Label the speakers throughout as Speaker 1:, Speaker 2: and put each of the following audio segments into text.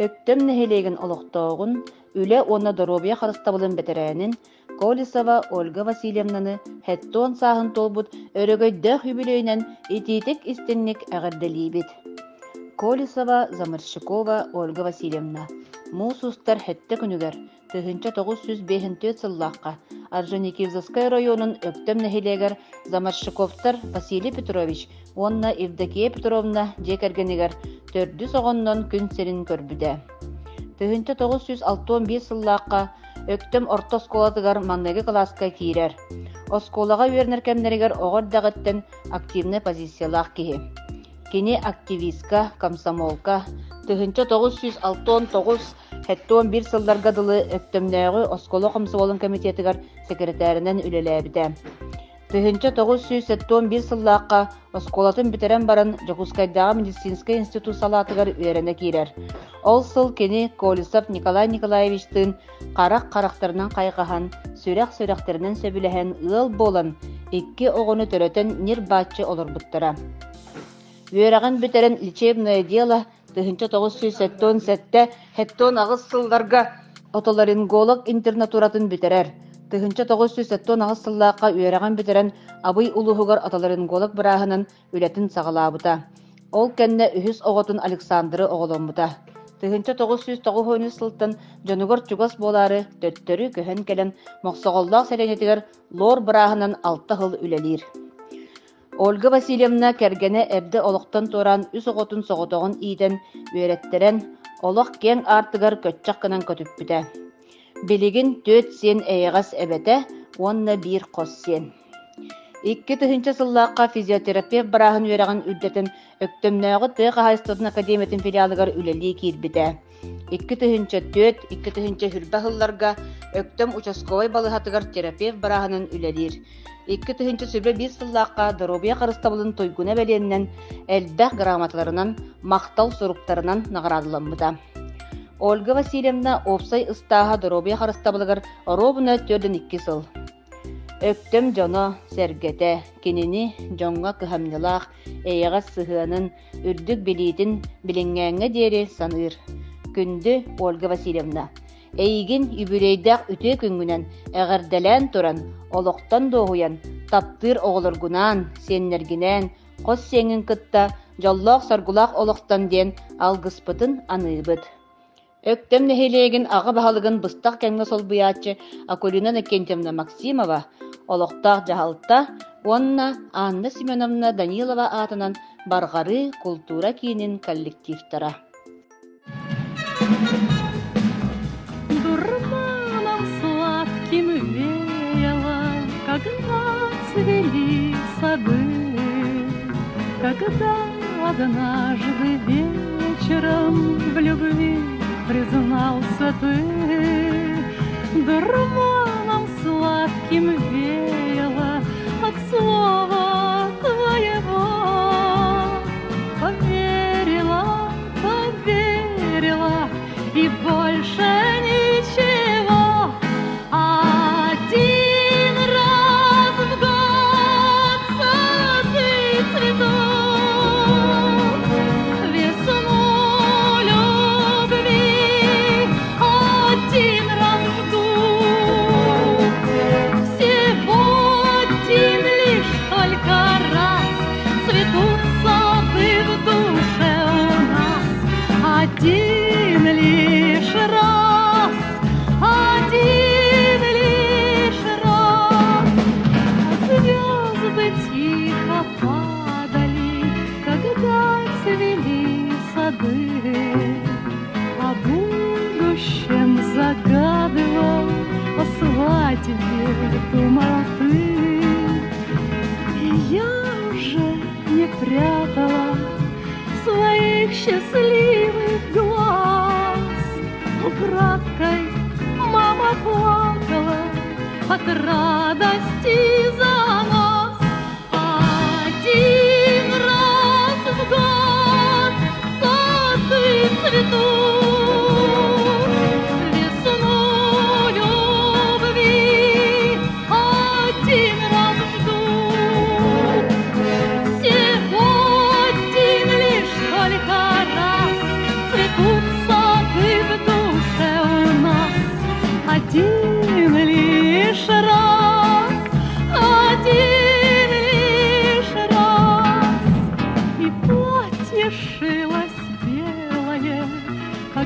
Speaker 1: Өктөм нэһилиэгин олохтооҕун, үлэ уонна доруобуйа харыстабылын бэтэрээнин Колесова Ольга Васильевнаны 70 сааһын туолбут өрөгөйдөөх үбүлүөйүнэн итиитик-истиҥник эҕэрдэлиибит! Колесова Заморщикова Ольга Васильевна муус устар сэттэ күнүгэр 1954 сыллаахха Орджоникидзевскай оройуонун Өктөм нэһилиэгэр Заморщиковтар Василий Петрович уонна Евдокия Петровна дьиэ кэргэнигэр төрдүс оҕоннон күн сирин көрбүтэ. 1961 сыллаахха Өктөм орто оскуолатыгар маҥнайгы кылааска киирэр. Оскуолаҕа үөрэнэр кэмнэригэр оҕо эрдэҕиттэн активнай позициялаах киһи. Кини активистка, комсомолка, 1969 71 сылларга дылы Өктөмнөөҕү оскуола хомсомуолун комитетыгар сэкирэтээринэн үлэлээбитэ. 1971 сыллаахха оскуолатын бүтэрэн баран Дьокуускайдааҕы медицинскэй институт салаатыгар үөрэнэ киирэр. Ол сыл кини Колесов Николай Николаевичтыын харах харахтарынан хайҕаһан, сүрэх сүрэхтэринэн сөбүлэһэн ыал буолан, икки оҕону төрөтөн ньир-бааччы олорбуттара. Үөрэҕин бүтэрэн лечебное дело 1977-78 сылларга отоларинголог интернатуратын бүтэрэр. 1978 сыллаахха үөрэҕин бүтэрэн Абый улууһугар отоларинголог бырааһынан үлэтин саҕалаабыта. Ол кэннэ үһүс оҕотун Александры оҕоломмута. 1993 сылтан дьонугар чугас буолаары төттөрү көһөн кэлэн Мохсоҕоллоох сэлиэнньэтигэр лор бырааһынан алта сыл үлэлиир. Ольга Васильевна кэргэнэ эрдэ олохтон туораан үс оҕотун соҕотоҕун иитэн, үөрэттэрэн, олох киэҥ аартыгар көччөх гынан көтүппүтэ. Билигин түөрт сиэн эйэҕэс эбэтэ уонна биир хос сиэн. 2000 сыллаахха физиотерапевт бырааһын үөрэҕин үрдэтэн Өктөмнөөҕү тыа хаһаайыстыбатын академиятын филиалыгар үлэлии киирбитэ. 2004-2000 хүрбэ сылларга Өктөм участковай балыыһатыгар терапевт бырааһынан үлэлиир. 2001 сыллаахха доруобуйа харыстабылын туйгуна бэлиэнинэн элбэх грамоталарынан, махтал суруктарынан наҕараадаламмыта. Ольга Васильевна уопсай ыстааһа доруобуйа харыстабылыгар оруобуна 42 сыл. Өктөм дьоно, сэргэтэ, кинини дьоҥҥо кыһамньылаах, эйэҕэс сыһыанын, үрдүк билиитин билиҥҥээҥҥэ диэри саныыр. Күндү Ольга Васильевна, эйигин үбүлүөйдээх үтүө күҥҥүнэн эҕэрдэлээн туран, олохтон дуоһуйан, таптыыр оҕолоргунаан, сиэннэргинээн, хос сиэҥҥин кытта дьоллоох-соргулаах олохтон диэн алгыспытын аныыбыт. Өктөм нэһилиэгин аҕа баһылыгын быстах кэмҥэ солбуйааччы Акулина Иннокентьевна Максимова, олохтоох дьаһалта уонна Анна Семеновна Данилова аатынан Барҕарыы култуура киинин коллективтара.
Speaker 2: Дурманом сладким веяло, когда цвели сады, когда однажды вечером в любви признался ты. Дурманом сладким веяло от слова твоего. Поверила, поверила и больше ничего. Один раз в год сады цветут, весну любви один раз ждут. Всего один лишь только раз цветут сады в душе у нас. Один лишь раз, один лишь раз. Звезды тихо падали, когда цвели сады. О будущем загадывал, о свадьбе думал ты. И я уже не прятала своих счастливых глаз. Украдкой мама плакала от радости за нас. Один раз в год сады цветут, весну любви один раз ждут. Всего один лишь только раз цветут сады.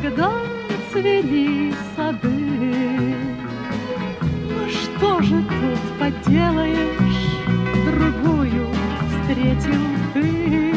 Speaker 2: Когда цвели сады. Ну что же тут поделаешь, другую встретил ты.